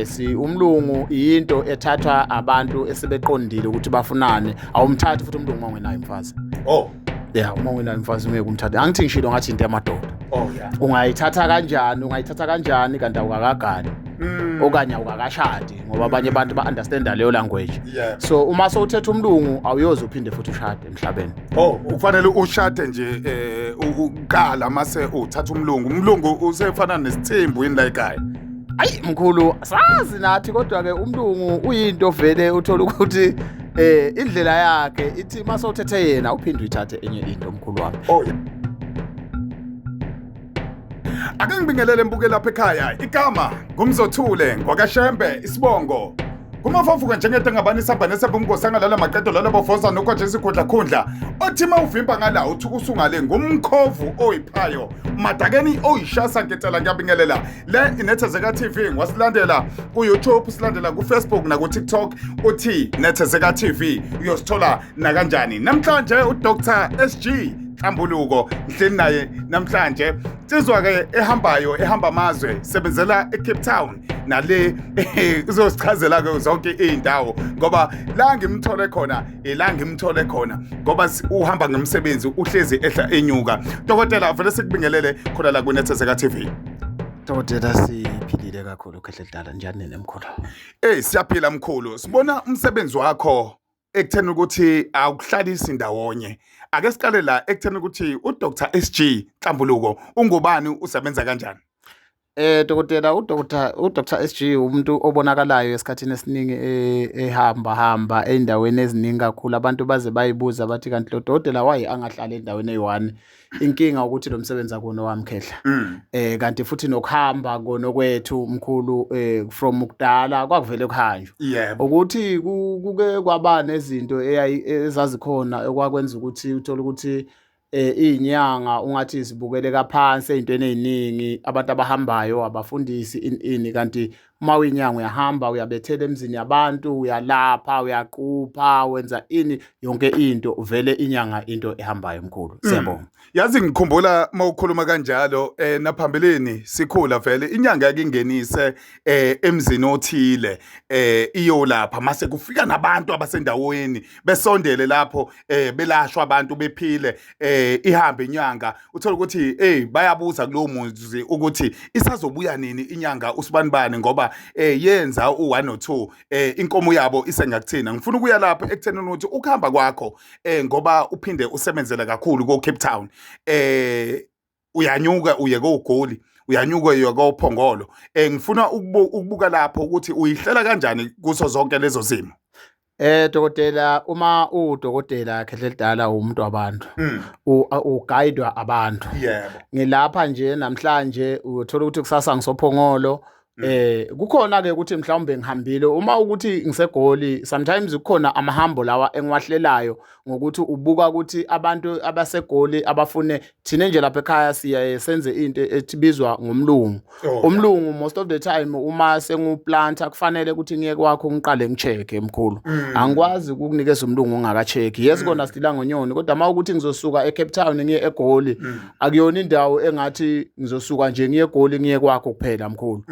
Si umlungu into ethathwa abantu esebeqondile ukuthi bafunani. Awumthathi futhi umlungu uma ungenayo umfazi. Oh. Yeah, uma ungenayo umfazi ungeke umthathe. Angithi ngishilo ngathi into yamadoda. Oh yeah. Ungayithatha kanjani? Ungayithatha kanjani kanti awukakagani? Okanye awukakashadi ngoba abanye abantu ba-understanda leyo language. So uma sowuthetha umlungu awuyoze uphinde futhi ushade emhlabeni. Oh, ufanele ushade nje uqala mase uthatha umlungu. Umlungu usefana nesithembu yini la ekhaya? Ayi mkhulu, sazi nathi kodwa ke umlungu uyinto vele uthola ukuthi indlela yakhe ithi mase uthethe yena uphinde uyithathe enye into mkhulu wami. Oh yeah. Ake ngibingelele mbuke lapha ekhaya. Igama ngumzothule ngwakaShembe isibongo. Kumafofuka njengento engabani isamba nesamba umgosi angalala maqedo lala bofosa nokho nje isikhundla khundla. Othi mawuvimba ngala uthi usungale ngumkhovu oyiphayo. Madakeni oyishasa ngicela ngiyabingelela. Le iNethezeka TV ngwasilandela ku YouTube silandela ku Facebook na ku TikTok uthi Nethezeka TV uyosithola nakanjani. Namhlanje uDr SG Hlambuluko ngihleli naye namhlanje. Insizwa ke ehambayo ehamba amazwe sebenzela eCape Town nale uzosichazela ke zonke izindawo ngoba la ngimthole khona ila ngimthole khona ngoba uhamba ngomsebenzi uhlezi ehla enyuka. Dokotela vele sikubingelele khona la kuNethezeka TV. Dokotela siphilile kakhulu khehle dala njani nene mkhulu? Eh siyaphila mkhulu. Sibona umsebenzi wakho ekutheni ukuthi awukuhlalisi ndawonye. Ake siqale la ekutheni ukuthi uDr SG Hlambuluko ungubani usebenza kanjani? Dokotela uDr SG umuntu obonakalayo esikhathini esiningi ehamba hamba endaweni eziningi kakhulu. Abantu baze bayibuza bathi kanti lo dokotela waye angahlali endaweni eyi-one. Inkinga ukuthi lo msebenzi akuwona owami khehla. Kanti futhi nokuhamba kona kwethu mkhulu from kudala kwakuvele kuhanjwa. Ukuthi kuke kwaba nezinto ezazikhona okwakwenza ukuthi uthole ukuthi izinyanga ungathi zibukeleka phansi ezintweni eziningi, abantu abahambayo abafundisi ini kanti uma uyinyanga uyahamba uyabethela emzini yabantu, uyalapha, uyaqupha, wenza ini yonke into, vele inyanga into ehambayo mkhulu. Siyabonga. Yazi ngikhumbula mawukhuluma kanjalo naphambilini sikhula vele inyanga yakingenise emzini othile iyolapha mase kufika nabantu abasendaweni besondele lapho belashwa abantu bephile ihambe inyanga uthola ukuthi bayabuza kulowo muzi ukuthi isazobuya nini inyanga usibanibani ngoba yenza u1 no 2 inkomo yabo isengakuthina. Ngifuna ukuya lapho ekutheni ukuthi ukuhamba kwakho ngoba uphinde usebenzele kakhulu ko Cape Town uyanyuka uye koGoli uyanyuka uye koPhongolo ngifuna ukubuka lapho ukuthi uyihlela kanjani kuso zonke lezo zimo. Dokotela uma uwudokotela khehle lidala umuntu wabantu uguidwa abantu. Ngilapha nje namhlanje uthola ukuthi kusasa ngisophongolo. Kukhona ke ukuthi mhlawumbe ngihambile uma ukuthi ngisegoli sometimes kukhona amahambo lawa engiwahlelayo ngokuthi ubuka ukuthi abantu abasegoli abafune thina nje lapha ekhaya siya senze into ethibizwa ngomlungu. Umlungu most of the time uma senguplanta kufanele ukuthi ngiye kwakho ngiqale ngicheck mkhulu. Angikwazi ukukunikeza umlungu ongaka-check. Yes kona sidila ngonyoni kodwa uma ukuthi ngizosuka eCape Town ngiye eGoli akuyona indawo engathi ngizosuka nje ngiye eGoli ngiye kwakho kuphela mkhulu.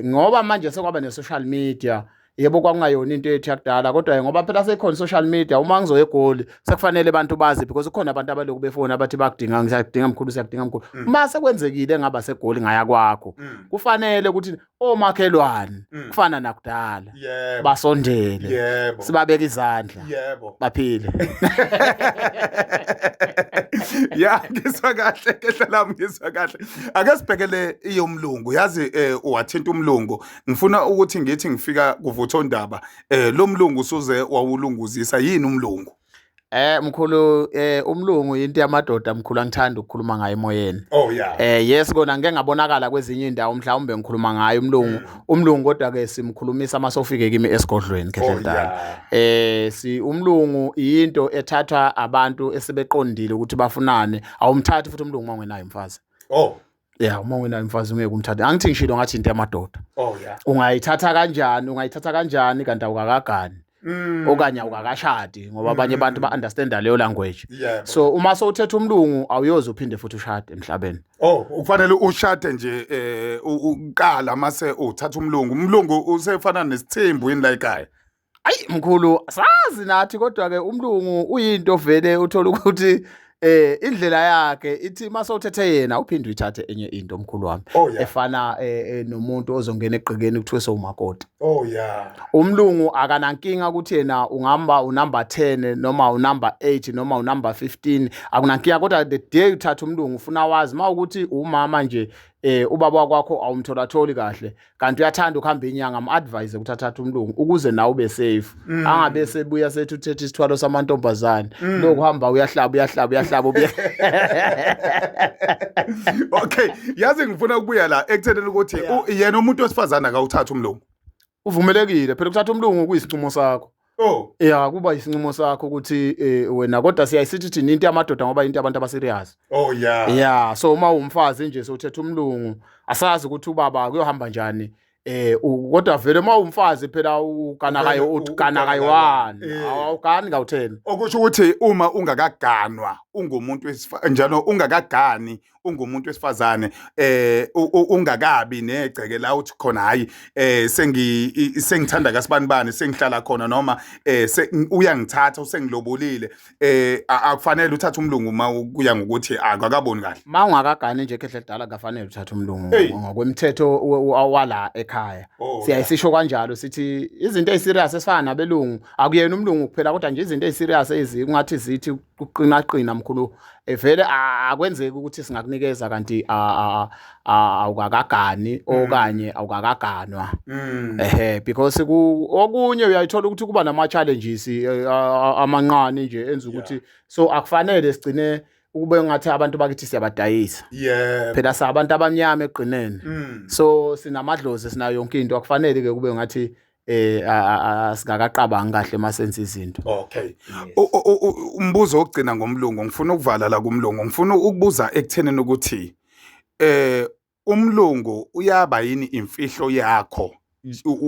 Ngoba manje sekwaba ne-social media. Yebo kwakungayona into yethu yakudala kodwa ngoba phela sekhona social media uma ngizoya eGoli sekufanele abantu bazi because kukhona abantu abaloku befona abathi bakudinga ngiyakudinga mkhulu siyakudinga mkhulu. Uma sekwenzekile ngaba seGoli ngaya kwakho kufanele ukuthi omakhelwane kufana nakudala basondele sibabeke izandla baphile. Ya ngizwa kahle kehla lami ngizwa kahle. Ake sibhekele iyomlungu yazi uwathinta umlungu. Ngifuna ukuthi ngithi ngifika kuvuthondaba lo mlungu usuze wawulunguzisa yini umlungu? Mkhulu umlungu into yamadoda mkhulu angithanda ukukhuluma ngayo emoyeni. Oh yeah. Yes kona ngeke ngabonakala kwezinye indawo mhlawumbe ngikhuluma ngayo umlungu. Umlungu kodwa ke simkhulumisa masofike kimi esigodlweni khehle dala. Si umlungu into ethathwa abantu esebeqondile ukuthi bafunane. Awumthathi futhi umlungu uma ungenayo umfazi. Oh. Yeah, uma ungenayo umfazi ungeke umthathe. Angithi ngishilo ngathi into yamadoda. Oh yeah. Ungayithatha kanjani? Ungayithatha kanjani kanti awukakagani? Okanye awukakashadi ngoba abanye abantu ba-understanda leyo language. Yebo. So uma sowuthetha umlungu awuyoze uphinde futhi ushade emhlabeni. Oh, ukufanele ushade nje uqala mase uthatha umlungu. Umlungu usefana nesithembu yini la ekhaya? Ayi mkhulu, sazi nathi, kodwa ke umlungu uyinto vele uthola ukuthi indlela yakhe ithi mase uthethe yena uphinde uyithathe enye into, mkhulu wami. Efana nomuntu ozongena egqikeni kuthiwe sowumakoti. Umlungu akanankinga ukuthi yena ungamba unumber 10 noma unumber 8 noma unumber 15, akunankinga, kodwa the day uthatha umlungu ufuna wazi mawukuthi umama nje ubaba wakho awumtholatholi kahle, kanti uyathanda ukuhamba inyanga, am-advise ukuthi athathe umlungu ukuze nawe ube safe. Angabe sebuya sethi uthethe isithwalo samantombazane. Lokhu hamba uyahlaba, uyahlaba, uyahlaba, ubuya. Okay, yazi ngifuna ukubuya la ekuthenini ukuthi yena umuntu wesifazane akawuthatha umlungu. Uvumelekile phela ukuthatha umlungu, kuyisinqumo sakho. Ya, kuba isinqumo sakho ukuthi wena, kodwa siyayisithi thina into yamadoda ngoba into yabantu abaserious. Ya, so uma umfazi nje sowuthetha umlungu, asazi ukuthi ubaba kuyohamba njani, kodwa vele uma umfazi phela ugana kayo ugana kayi-one, awugani kawu-10. Okusho ukuthi uma ungakaganwa ungumuntu njalo ungakagani ungumuntu wesifazane, ungakabi negceke la uthi khona hayi, sengithanda kasibanibani, sengihlala khona, noma uyangithatha, usengilobolile, akufanele uthathe umlungu uma kuya ngokuthi akakaboni kahle. Ma ungakagani nje, khehle lidala, kafanele uthathe umlungu ngokwemthetho wala ekhaya. Siyayisisho kanjalo, sithi izinto eziserious esifana nabelungu, akuyena umlungu kuphela, kodwa nje izinto eziserious ezikungathi zithi kuqina qina mkhulu, vele akwenzeki ukuthi singakunikeza kanti awukakagani okanye awukakaganwa. Ehe, because ku okunye uyayithola ukuthi kuba nama challenges amancane nje enza ukuthi so akufanele sigcine ukube ngathi abantu bakithi siyabadayisa. Phela sabantu abamnyama egqineni. So sinamadlozi, sinayo yonke into, akufanele ke kube ngathi singakaqabangi kahle masenza izinto. Okay. Umbuzo wokugcina ngomlungu, ngifuna ukuvala la kumlungu. Ngifuna ukubuza ekuthenini ukuthi umlungu uyaba yini imfihlo yakho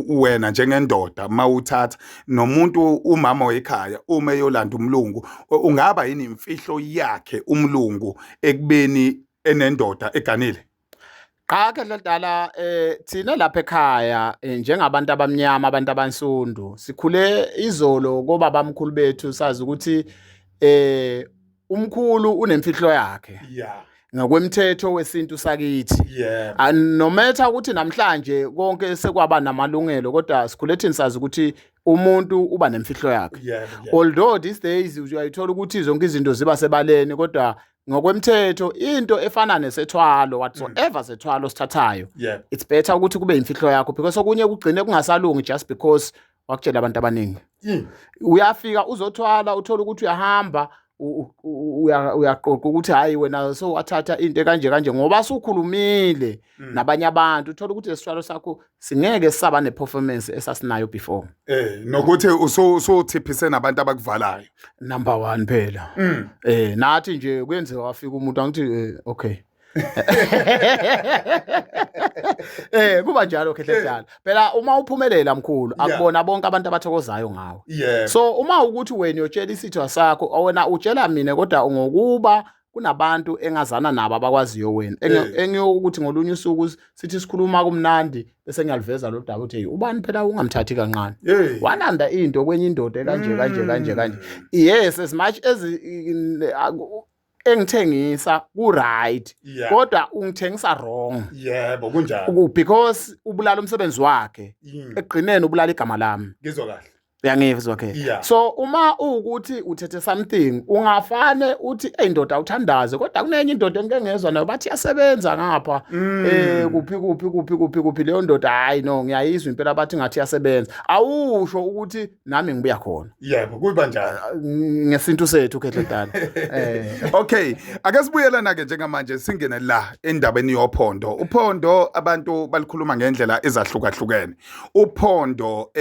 wena njengendoda mawuthatha nomuntu, umama wekhaya uma eyolanda umlungu, ungaba yini imfihlo yakhe umlungu ekubeni enendoda eganile? Cha, khehle dala, thina lapha ekhaya, njengabantu abamnyama, abantu abansundu, sikhule izolo kobabamkhulu bethu sazi ukuthi umkhulu unemfihlo yakhe ngokwemthetho wesintu sakithi. No matter ukuthi namhlanje konke sekwaba namalungelo, kodwa sikhule thina sazi ukuthi umuntu uba nemfihlo yakhe. Although these days uyayithola ukuthi zonke izinto ziba sebaleni, kodwa ngokwemthetho into efana nesethwalo, whatsoever sethwalo sithathayo, it's better ukuthi kube imfihlo yakho, because okunye kugcine kungasalungi just because wakutshela abantu abaningi. Uyafika uzothwala, uthola ukuthi uyahamba uyaqoqa ukuthi hayi wena sowathatha into kanje kanje ngoba sukhulumile nabanye abantu, uthola ukuthi lesithwalo sakho singeke saba neperformance esasinayo before. Nokuthi usuthiphise nabantu abakuvalayo. Number 1 phela. Nathi nje kuyenzeka wafika umuntu angithi okay. Kuba njalo khehle dala. Phela uma uphumelela mkhulu, akubona bonke abantu abathokozayo ngawe. So uma ukuthi wena uyotshela isitho sakho, wena utshela mina, kodwa ngokuba kunabantu engazana nabo abakwaziyo wena, engiyokuthi ngolunye usuku sithi sikhuluma kumnandi bese ngiyaliveza lo daba ukuthi hey, ubani phela ungamthathi kancane, walanda into kwenye indoda ekanje kanje kanje kanje. Yes, as much as engithengisa ku right, kodwa ungithengisa wrong. Yebo, kunjalo. Because ubulala umsebenzi wakhe, ekugcineni ubulala igama lami. Ngizwa kahle. Uyangizwa ke? Yeah. So uma uwukuthi uthethe something, ungafane uthi hey ndoda uthandaze, kodwa kunenye indoda engike ngezwa nayo bathi iyasebenza ngapha, kuphi kuphi kuphi kuphi kuphi, leyo ndoda, hayi no, ngiyayizwa impela bathi ngathi iyasebenza, awusho ukuthi nami ngibuya khona. Yebo, kuba njalo. Ngesintu sethu khehle dala. Okay, ake sibuyelana ke njengamanje singene la endabeni yophondo. Uphondo abantu balikhuluma ngendlela ezahlukahlukene. Uphondo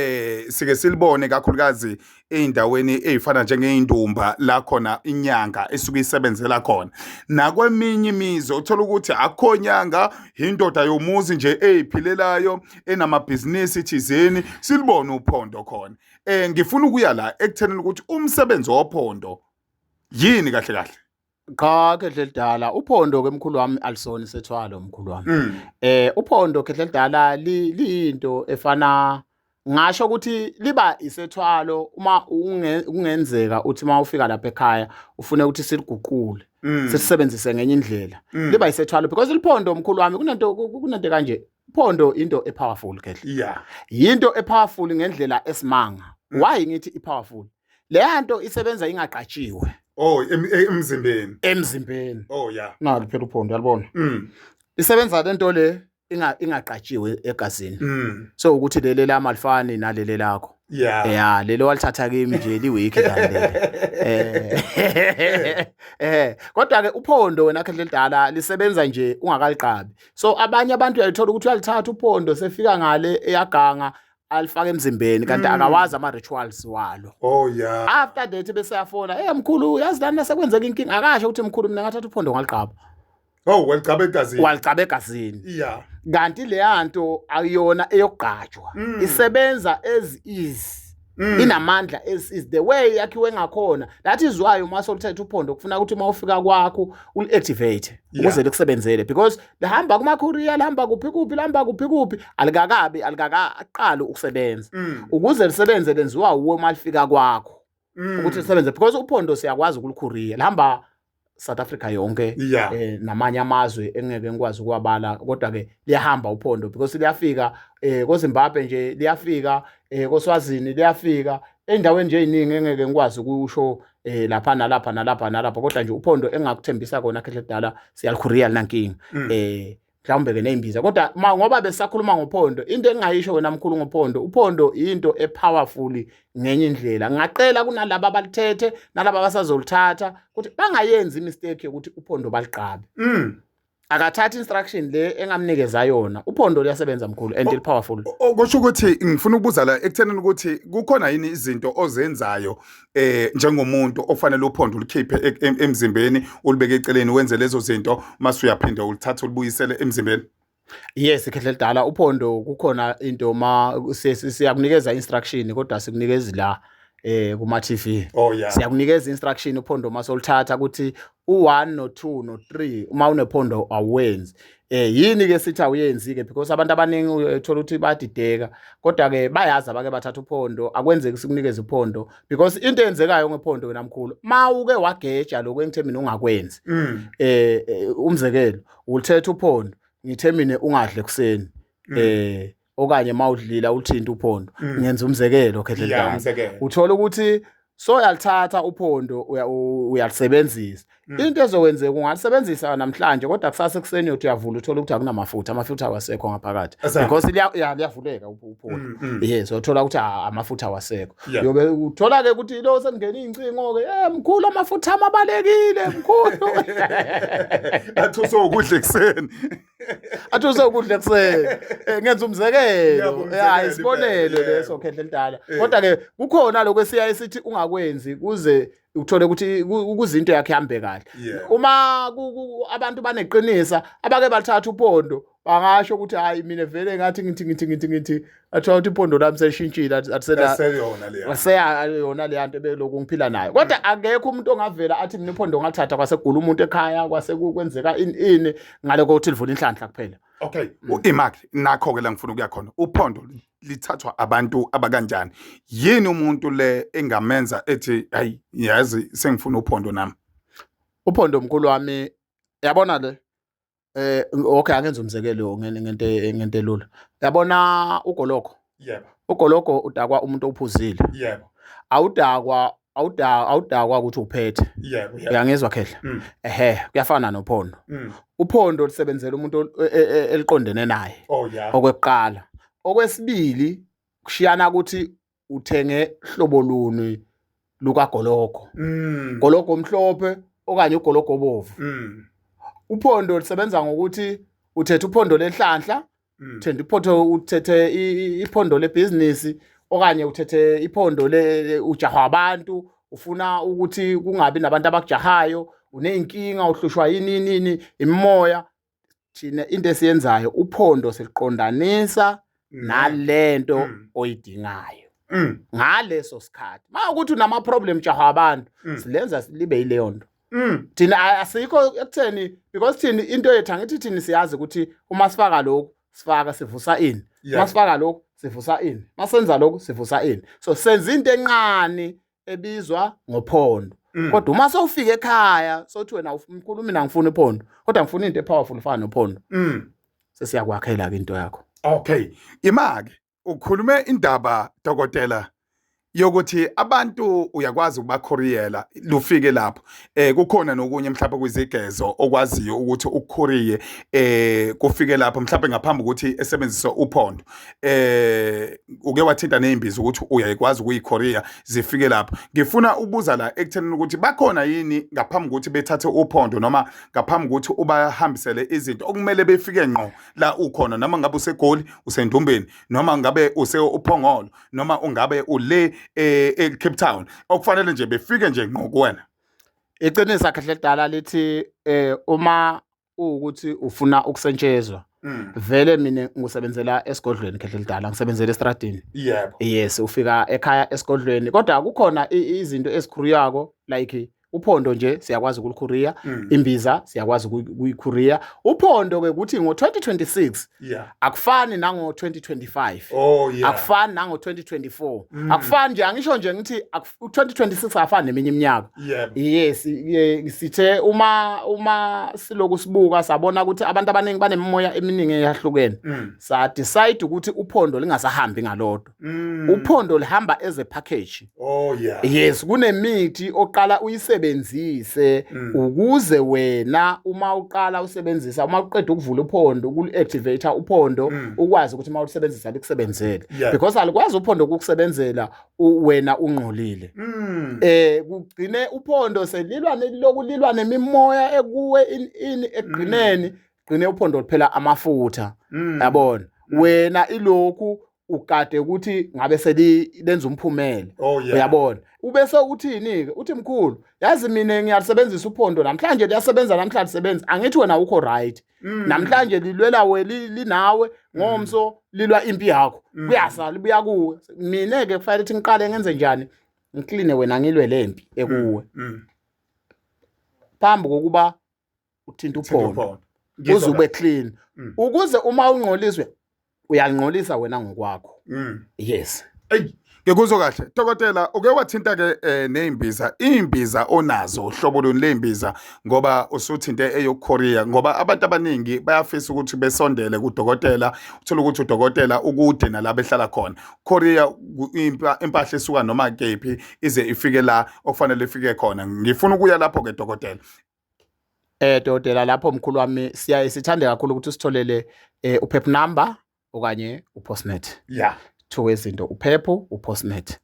sike silibone. Kakhulukazi ey'ndaweni ey'fana njengey'ndumba la khona inyanga esuke isebenzela khona. Nakweminye imizi uthola ukuthi akukho nyanga, indoda yomuzi nje ey'philelayo enamabhizinisi thizeni, silubone uphondo khona. Ngifuna ukuya la ekuthenini ukuthi umsebenzi wophondo yini kahle kahle? Cha khehle lidala uphondo ke mkhulu wami alisona isethwalo mkhulu wami. Uphondo khehle lidala liyinto efana ngasho ukuthi liba isethwalo uma kungenzeka uthi uma ufika lapha ekhaya ufune ukuthi siliguqule sisebenzise ngenye indlela. Liba isethwalo because liphondo mkhulu wami kunento kanje. Uphondo into epowerful khehle. Yinto epowerful ngendlela esimanga. Why ngithi ipowerful? Leya nto isebenza ingaqatshiwe. Oh, emzimbeni. Emzimbeni. Oh yeah. Nalo phela uphondo yalibona. Isebenza lento le ingaqatshiwe egazini. So ukuthi leli lami alifani naleli lakho. Yeah, lelo walithatha kimi nje liweek kanti. Kodwa ke uphondo wena khehle lidala lisebenza nje ungakaliqabi. So abanye abantu uyalithola ukuthi uyalithatha uphondo sefika ngale eyaganga alifaka emzimbeni kanti akawazi ama rituals walo. Oh yeah. After that bese yafona, "Hey mkhulu, yazi lana sekwenzeka inkinga." Akasho ukuthi mkhulu mina ngathatha uphondo ngaliqaba. Oh, waligcaba egazini. Waligcaba egazini. Yeah. Kanti leyanto ayona eyokugqatshwa. Isebenza as is. Inamandla as is the way yakhiwe ngakhona. That is why uma soluthetha uphondo kufuna ukuthi uma ufika kwakho uliactivate ukuze likusebenzele because lihamba kuma courier, lihamba kuphi kuphi, lihamba kuphi kuphi, alikakabi alikakaqali ukusebenza. Ukuze lisebenze lenziwa uwe uma lifika kwakho. Ukuthi lisebenze because uphondo siyakwazi ukulicourier, lihamba South Africa yonke namanye amazwe engeke ngikwazi ukuwabala, kodwa ke liyahamba uphondo because liyafika koZimbabwe nje, liyafika koSwazini, liyafika endaweni nje eziningi engeke ngikwazi ukusho lapha nalapha nalapha nalapha, kodwa nje uphondo engakuthembisa kona khehle dala siyalicourier linankinga. Mhlawumbe ke nezimbiza, kodwa ngoba besakhuluma ngophondo, into engingayisho wena mkhulu ngophondo, uphondo into epowerful ngenye indlela. Ngingacela kunalabo abalithethe nalabo abasazolithatha ukuthi bangayenzi imistake yokuthi uphondo baliqabe. Akathatha instruction le engamnikeza yona. Uphondo liyasebenza mkhulu and powerful. Kusho ukuthi ngifuna ukubuza la ekuthenini ukuthi kukhona yini izinto ozenzayo njengomuntu ofanele uphondo ulikhiphe emzimbeni ulibeke eceleni wenze lezo zinto mase uyaphinda ulithatha ulibuyisele emzimbeni? Yes, khehle lidala uphondo kukhona into ma siyakunikeza instruction kodwa sikunikeza la kuma TV. Oh yeah. Siyakunikeza instruction uphondo masolithatha ukuthi u1 no2 no3 uma unephondo awenzi. Yini ke sithi awuyenzi ke because abantu abaningi uthola ukuthi bayadideka, kodwa ke bayazi abake bathatha uphondo, akwenzeki sikunikeze uphondo because into eyenzekayo ngephondo wena mkhulu mawuke wageja lokho engithe mina ungakwenzi. Umzekelo ulithetha uphondo ngithe mina ungadle ekuseni okanye mawudlila uthinta uphondo, ngenza umzekelo khehle Yeah, lidala. Umzekelo. Uthola ukuthi so uyalithatha uphondo uyalisebenzisa. Into ezokwenzeka ungalisebenzisa namhlanje kodwa kusasa ekuseni uyothi uyavula uthola ukuthi akunamafutha, amafutha awasekho ngaphakathi because liyavuleka uphondo. Yes, uthola ukuthi amafutha awasekho. Yobe uthola ke ukuthi lo sekungena incingo ke, mkhulu amafutha amabalekile mkhulu. Athi usokudla ekuseni. Athi usokudla ekuseni. Ngenza umzekelo. Yabo, umzekelo Ya, isibonelo impela, leso khehle lidala. Kodwa ke kukhona lokho esiya esithi ungakwenzi kuze uthole ukuthi ukuze into yakhe ihambe kahle. Uma abantu baneqinisa abake bathatha uphondo bangasho ukuthi hayi mina vele ngathi ngithi ngithi ngithi ngithi athiwa ukuthi iphondo lami selishintshile, atisena Aseyona leya. Aseya yona leya nto ebelokhu ngiphila nayo. Kodwa akekho umuntu ongavela athi mina iphondo ngathatha kwasegula umuntu ekhaya kwase kwenzeka ini ini ngaloko ukuthi livula inhlanhla kuphela. Okay, u-Imark nakho ke la ngifuna ukuya khona. Uphondo lithathwa abantu abakanjani? Yini umuntu le engamenza ethi hayi yazi sengifuna uphondo nami? Uphondo mkhulu wami yabona le okay angenza umzekelo ngento elula. Yabona ugologo. Yebo. Ugologo udakwa umuntu ophuzile. Yebo. Awudakwa awudakwa ukuthi uphethe. Yebo, yebo. Uyangizwa khehla? Ehhe, kuyafana nophondo. Uphondo lisebenzela umuntu eliqondene naye. Oh yeah. Okwekuqala. Okwesibili kushiyana ukuthi uthenge hlobo luni lukagologo. Gologo omhlophe okanye ugologo obovu. Uphondo lisebenza ngokuthi uthethe uphondo lenhlanhla, uthethe iphondo, uthethe iphondo lebhizinisi, Okanye uthethe iphondo le ujahwa abantu, ufuna ukuthi kungabi nabantu abakujahayo, uney'nkinga, uhlushwa yini nini, imimoya. Thina into esiyenzayo uphondo siliqondanisa nalento oyidingayo ngaleso sikhathi. Mawukuthi unama problem jahwa abantu, silenza libe yileyo nto. Thina asikho ekutheni because thina into yethu angithi thina siyazi ukuthi uma sifaka lokhu sifaka sivusa ini, uma sifaka lokhu sivusa ini, masenza lokhu sivusa ini. So senza into encane ebizwa ngophondo. Kodwa uma sewufika ekhaya sothi wena mkhulu mina ngifuna iphondo, kodwa ngifuna into epowerful efana nophondo, sesiyakwakhela ke into yakho. Okay, imake ukhulume indaba dokotela yokuthi abantu uyakwazi ukubakhuriyela lufike lapho. Kukhona nokunye mhlawumbe kwizigezo okwaziyo ukuthi ukukhuriye kufike lapho mhlawumbe ngaphambi ukuthi esebenzise uphondo. Uke wathinta nezimbiza ukuthi uyayikwazi ukuyikhuriya zifike lapho. Ngifuna ukubuza la ekuthenini ukuthi bakhona yini ngaphambi ukuthi bethathe uphondo noma ngaphambi ukuthi ubahambisele izinto okumele befike ngqo la ukhona, noma ngabe useGoli, useNdumbeni, noma ngabe use uPhongolo, noma ungabe ule eCape Town, okufanele nje befike nje ngqo kuwena? Iqiniso kahle dala lithi uma uwukuthi ufuna ukusentshezwa, vele mina ngisebenzela esigodlweni khehle lidala, ngisebenzela estradini. Yes, ufika ekhaya esigodlweni, kodwa kukhona izinto ezikhuriyako like uphondo nje siyakwazi ukulikhuriya, imbiza siyakwazi ukuyikhuriya. Uphondo ke ukuthi ngo-2026 akufani nango-2025, akufani nango-2024, akufani nje, angisho nje ngithi u-2026 akafani neminye iminyaka. Yes, sithe uma siloku sibuka sabona ukuthi abantu abaningi banemimoya eminingi eyahlukene, sa decide ukuthi uphondo lingasahambi ngalodwa. Uphondo lihamba as a package. Yes, kunemithi oqala uyisebenzise ukuze wena uma uqala usebenzisa, uma uqeda ukuvula uphondo, ukuli-activate uphondo, ukwazi ukuthi uma ulisebenzisa likusebenzele. Because alikwazi uphondo ukukusebenzela wena ungqolile. Kugcine uphondo selilwa lokulilwa nemimoya ekuwe in ekugcineni gcine uphondo liphela amafutha. Yabona? Wena ilokhu ukade ukuthi ngabe selilenza umphumela. Uyabona? Ubese uthini ke? Uthi mkhulu, yazi mina ngiyalisebenzisa uphondo namhlanje liyasebenza, namhlanje lisebenza. Angithi wena ukho right. Namhlanje lilwela we linawe, ngomso lilwa impi yakho. Kuyasa libuya kuwe. Mina ke kufanele ukuthi ngiqale ngenze njani? Ngikline wena ngilwe lempi ekuwe. Phambi kokuba uthinta uphondo. Uze ube clean. Ukuze uma ungcoliswe uyalingcolisa wena ngokwakho. Yes. Ey, ngikuzwa kahle. Dokotela, uke wathinta ke nezimbiza, imbiza onazo, uhlobo luni lezimbiza, ngoba usuthinte eyokukhoriya, ngoba abantu abaningi bayafisa ukuthi besondele kudokotela, uthola ukuthi udokotela ukude nalapho ehlala khona. Korea impahla esuka noma kephi ize ifike la okufanele ifike khona. Ngifuna ukuya lapho ke dokotela. Dokotela, lapho mkhulu wami siyaye sithande kakhulu ukuthi usitholele uPep number okanye uPostnet. Two izinto, uPep, uPostnet.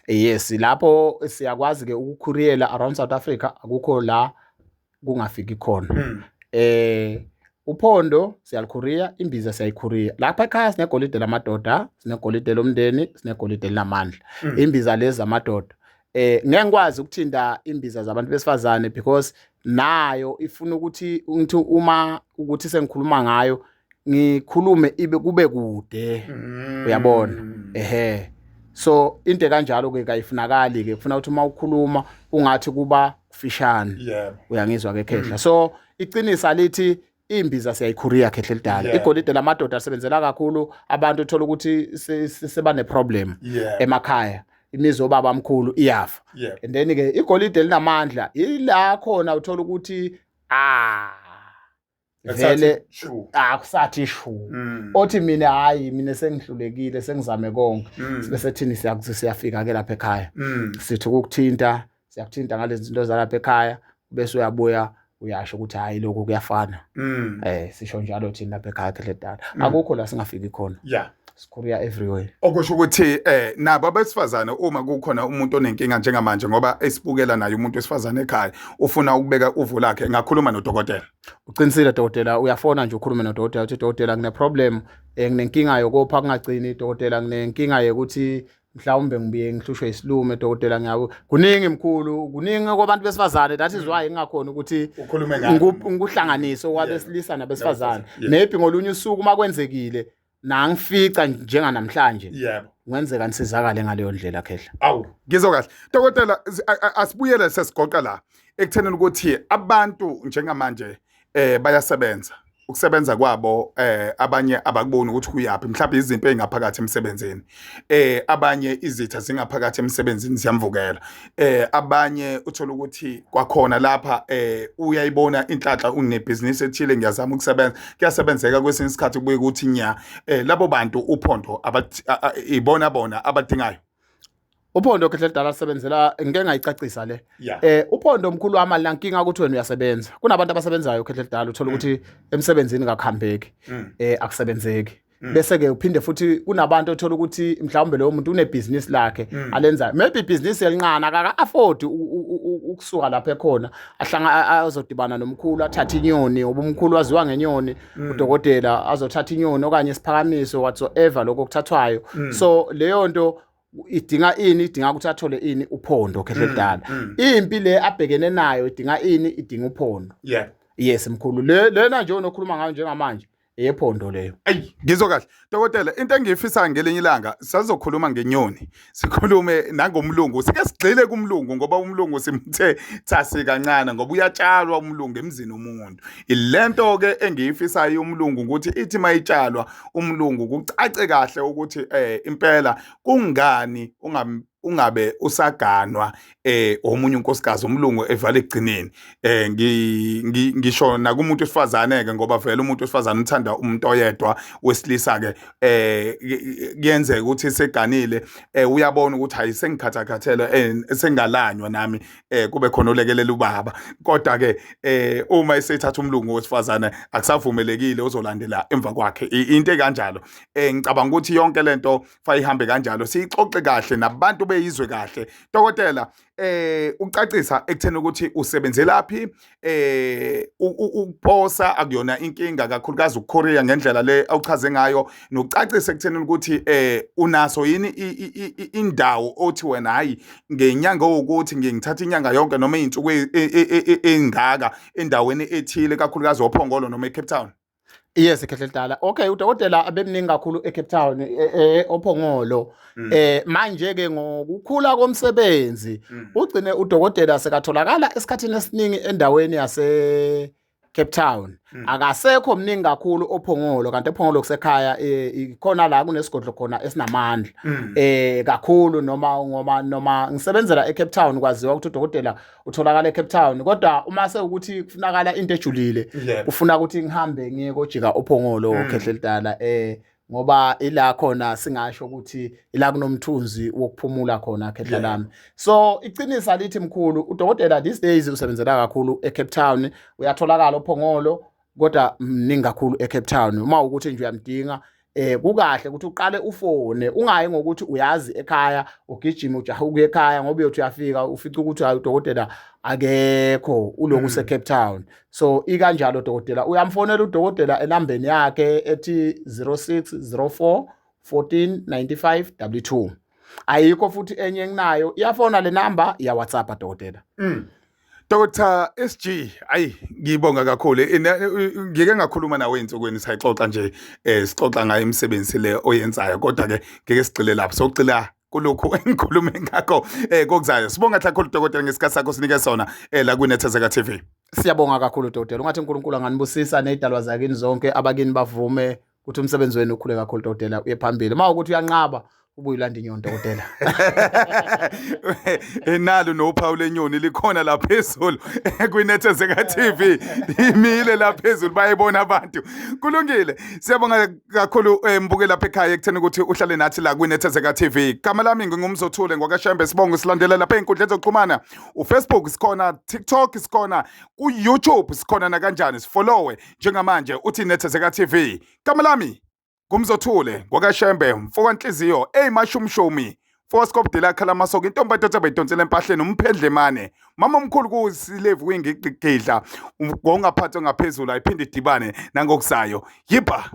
Yes, lapho siyakwazi ke ukukhuriyela around South Africa, akukho la kungafiki khona. Uphondo siyalikhuriya, imbiza siyayikhuriya. Lapha ekhaya sinegolide lamadoda, sinegolide lomndeni, sinegolide elinamandla. Imbiza lezi zamadoda. Ngeke ngikwazi ukuthinta imbiza zabantu besifazane because nayo ifuna ukuthi ngithi uma ukuthi sengikhuluma ngayo ngikhulume ibe kube kude. Uyabona? Ehhe. So into kanjalo ke kayifunakali ke, kufuna ukuthi uma ukhuluma ungathi kuba kufishane. Uyangizwa ke khehla. So iqinisa lithi imbiza siyayikhuriya khehla elidala. Igolide lamadoda asebenzela kakhulu abantu, uthola ukuthi sebane problem emakhaya, imizi obaba omkhulu iyafa. And then ke igolide linamandla ila khona uthola ukuthi vele akusathi shu. Othi mina hayi mina sengihlulekile, sengizame konke. Sibe sethini siyafika ke lapha ekhaya. Sithi ukukuthinta, siyakuthinta ngalezi zinto zalapha ekhaya, bese uyabuya uyasho ukuthi hayi lokhu kuyafana. Sisho njalo thina lapha ekhaya khehle dala. Akukho la singafiki khona. Sikhuriya everywhere. Okusho ukuthi nabo abesifazane uma kukhona umuntu onenkinga njengamanje, ngoba esibukela naye umuntu wesifazane ekhaya ufuna ukubeka uvo lakhe, ngakhuluma nodokotela. Uqinisile dokotela, uyafona nje ukhulume nodokotela uthi dokotela ngine problem, nginenkinga yokopha kungagcini, dokotela nginenkinga yokuthi Mhlawumbe ngibuye ngihlushwe isilume dokotela, ngiyabu kuningi mkhulu, kuningi kwabantu besifazane, that is why ngingakhona ukuthi ukhulume ngakho, ngikuhlanganise okwabesilisa nabesifazane. Maybe ngolunye usuku uma kwenzekile nangifica njenganamhlanje, kungenzeka nisizakale ngaleyo ndlela, khehla. Awu, ngizwa kahle dokotela. Asibuyele sesigoqa la ekuthenini ukuthi abantu njengamanje bayasebenza, ukusebenza kwabo abanye abakuboni ukuthi kuyaphi, mhlawumbe izinto ezingaphakathi emsebenzini, abanye izitha zingaphakathi emsebenzini ziyamvukela, abanye uthola ukuthi kwakhona lapha uyayibona inhlanhla, unebhizinisi ethile, ngiyazama ukusebenza, kuyasebenzeka, kwesinye isikhathi kubuye ukuthi nya. Labo bantu uphondo ibona bona abadingayo. Uphondo, khehle lidala, lisebenzela ngike ngayicacisa le. Uphondo, mkhulu wami, alinankinga ukuthi wena uyasebenza. Kunabantu abasebenzayo, khehle lidala, uthola ukuthi emsebenzini kakuhambeki, akusebenzeki. Bese ke uphinde futhi kunabantu othola ukuthi mhlawumbe lowo muntu unebhizinisi lakhe alenzayo, maybe ibhizinisi elincane, akaka afford ukusuka lapha ekhona ahlanga azodibana nomkhulu, athathe inyoni, ngoba umkhulu waziwa ngenyoni, udokotela azothatha inyoni okanye isiphakamiso, whatsoever lokho okuthathwayo. So leyo nto idinga ini? Idinga ukuthi athole ini? Uphondo, khehle lidala. Impi le abhekene nayo idinga ini? Idinga uphondo. Yes mkhulu, le lena nje onokhuluma ngayo njengamanje eyephondo leyo. Ayi, ngizwa kahle dokotela. Into engiyifisa, ngelinye ilanga sazokhuluma ngenyoni, sikhulume nangomlungu, sike sigxile kumlungu, ngoba umlungu simthe thasi kancane, ngoba uyatshalwa umlungu emzini womuntu. Ilento ke engiyifisayo umlungu ukuthi ithi mayitshalwa umlungu kucace kahle ukuthi impela kungani ungabe usaganwa omunye unkosikazi, umlungu evale ekugcineni. Ngisho nakumuntu wesifazane ke, ngoba vele umuntu wesifazane uthanda umuntu oyedwa wesilisa ke, kuyenzeka ukuthi seganile, uyabona ukuthi hayi, sengikhathakhathele, sengalanywa nami, kube khona olekelela ubaba. Kodwa ke uma esethatha umlungu wesifazane akusavumelekile uzolandela emva kwakhe, into ekanjalo. Ngicabanga ukuthi yonke lento fa ihambe kanjalo, siyixoxe kahle nabantu beyizwe kahle. Dokotela, ucacisa ekutheni ukuthi usebenzelaphi, ukuposa akuyona inkinga, kakhulukazi ukucourier ngendlela le awuchaze ngayo, nokucacisa ekutheni ukuthi unaso yini indawo othi wena hayi, ngenyanga ukuthi ngiye ngithatha inyanga yonke noma izinsuku engaka endaweni ethile, kakhulukazi oPhongolo noma eCape Town? Yes, khehle lidala. Okay, udokotela abemningi kakhulu eCape Town, oPhongolo. Manje ke ngokukhula komsebenzi ugcine udokotela sekatholakala esikhathini esiningi endaweni yase Cape Town. Akasekho mningi kakhulu oPhongolo, kanti ePhongolo kusekhaya, ikhona la kunesigodlo khona esinamandla kakhulu. Noma ngoba noma ngisebenzela eCape Town, kwaziwa ukuthi udokotela utholakala eCape Town, kodwa uma sekuthi kufunakala into ejulile, kufuna ukuthi ngihambe ngiye kojika oPhongolo, khehle lidala, ngoba ila khona singasho ukuthi ila kunomthunzi wokuphumula khona, khehla lami. So iqinisa lithi mkhulu, udokotela these days usebenzela kakhulu eCape Town, uyatholakala oPhongolo, kodwa mningi kakhulu eCape Town. Uma ukuthi nje uyamdinga, kukahle ukuthi uqale ufone, ungayi ngokuthi uyazi ekhaya ugijima ujaha ukuya ekhaya, ngoba uyothi uyafika ufica ukuthi hayi, udokotela akekho, uloku use-Cape Town. So ikanjalo dokotela, uyamfonela udokotela enambeni yakhe ethi 0604 14 95 W2. Ayikho futhi enye enginayo, iyafona le namba ya WhatsApp, dokotela. Dr SG, ayi, ngibonga kakhulu. Ngike ngakhuluma nawe einsukwini, sayixoxa nje, sixoxa ngayo imisebenzi le oyenzayo, kodwa ke ngeke sigxile lapho, sokugxila kulokhu engikhulume ngakho kokuzayo. Sibonga kakhulu dokotela ngesikhathi sakho sinike sona la kwiNethezeka TV. Siyabonga kakhulu dokotela, ungathi uNkulunkulu anganibusisa nezidalwa zakini zonke, abakini bavume ukuthi umsebenzi wenu ukhule kakhulu dokotela, uye phambili. Uma ukuthi uyanqaba, ubuye ulanda inyoni, dokotela. Nalo nophawu lenyoni likhona la phezulu kwiNethezeka TV, imile la phezulu, bayibona abantu. Kulungile, siyabonga kakhulu, mbuke lapha ekhaya, ekutheni ukuthi uhlale nathi la kwiNethezeka TV. Gama lami nginguMzothule ngwakaShembe. Sibonga silandela lapha ey'nkundleni zokuxhumana, uFacebook sikhona, TikTok sikhona, ku-YouTube sikhona, nakanjani sifollowe njengamanje uthi Nethezeka TV. Gama lami nguMzothule ngwakaShembe, mfokanhliziyo eyimashumshumi, Foskop de la khala masoka, intombi adonsa bayidonsela empahleni, umphendlemane, mama omkhulu kusilevu, kuyingigidla ngongaphathwa ngaphezulu, ayiphinde idibane nangokuzayo. Yiba.